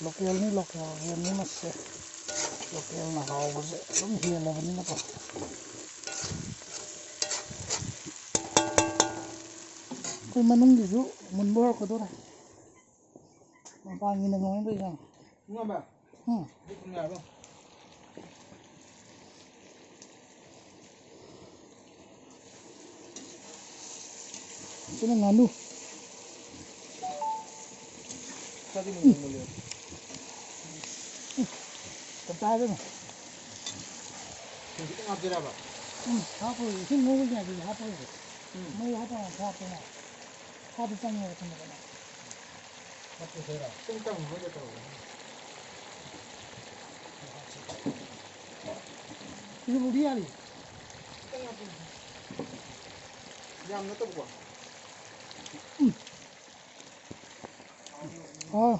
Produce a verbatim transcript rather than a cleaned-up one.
ꯂꯣꯀꯦꯜꯅꯤ, local ꯌꯦꯟꯅꯤ ꯃꯁꯦ꯫ ꯂꯣꯀꯦꯜꯅ ꯍꯥꯎꯕꯁꯦ ꯑꯗꯨꯝ ꯍꯦꯜꯂꯕꯅꯤꯅꯀꯣ꯫ ꯑꯩꯈꯣꯏ ꯃꯅꯨꯡꯒꯤꯁꯨ ꯃꯨꯟꯕ ꯍꯧꯔꯛꯀꯗꯧꯔꯦ꯫ ꯃꯄꯥꯟꯒꯤꯅ ꯀꯃꯥꯏꯅ ꯇꯧꯔꯤꯖꯥꯠꯅꯣ? ꯎꯝ꯫ ꯁꯤꯅ ꯉꯥꯅꯨ꯫ ꯈꯔꯗꯤ ꯃꯨꯟꯕꯨ ꯃꯨꯜꯂꯦ꯫ ꯆꯞ ꯆꯥꯔꯦ ꯀꯩꯅꯣ꯫ ꯏꯁꯤꯡ ꯈꯤꯇꯪ ꯍꯥꯞꯁꯤꯔꯕ? ꯎꯝ, ꯍꯥꯞꯄꯣꯏ꯫ ꯏꯁꯤꯡ ꯉꯧꯕꯒꯤ ꯉꯥꯏꯗꯤ ꯍꯥꯞꯄꯣꯏ꯫ ꯎꯝ꯫ ꯃꯩ ꯍꯥꯞꯄ ꯉꯥꯏꯗꯤ ꯍꯥꯞꯄꯦꯅ꯫ ꯍꯥꯞꯄ ꯆꯪꯉꯦꯕ ꯊꯨꯝꯕꯗꯅ꯫ ꯍꯥꯞꯄꯨꯁꯦꯔꯥ? ꯈꯤꯇꯪ ꯀꯪꯍꯜꯂꯒ ꯇꯧꯔꯒ꯫ ꯁꯤꯕꯨꯗꯤ ꯌꯥꯔꯤ꯫ ꯈꯤꯇꯪ ꯍꯥꯞꯄꯨ꯫ ꯌꯥꯝ ꯅꯠꯇꯕꯀꯣ꯫ ꯎꯝ꯫ ꯑꯥ꯫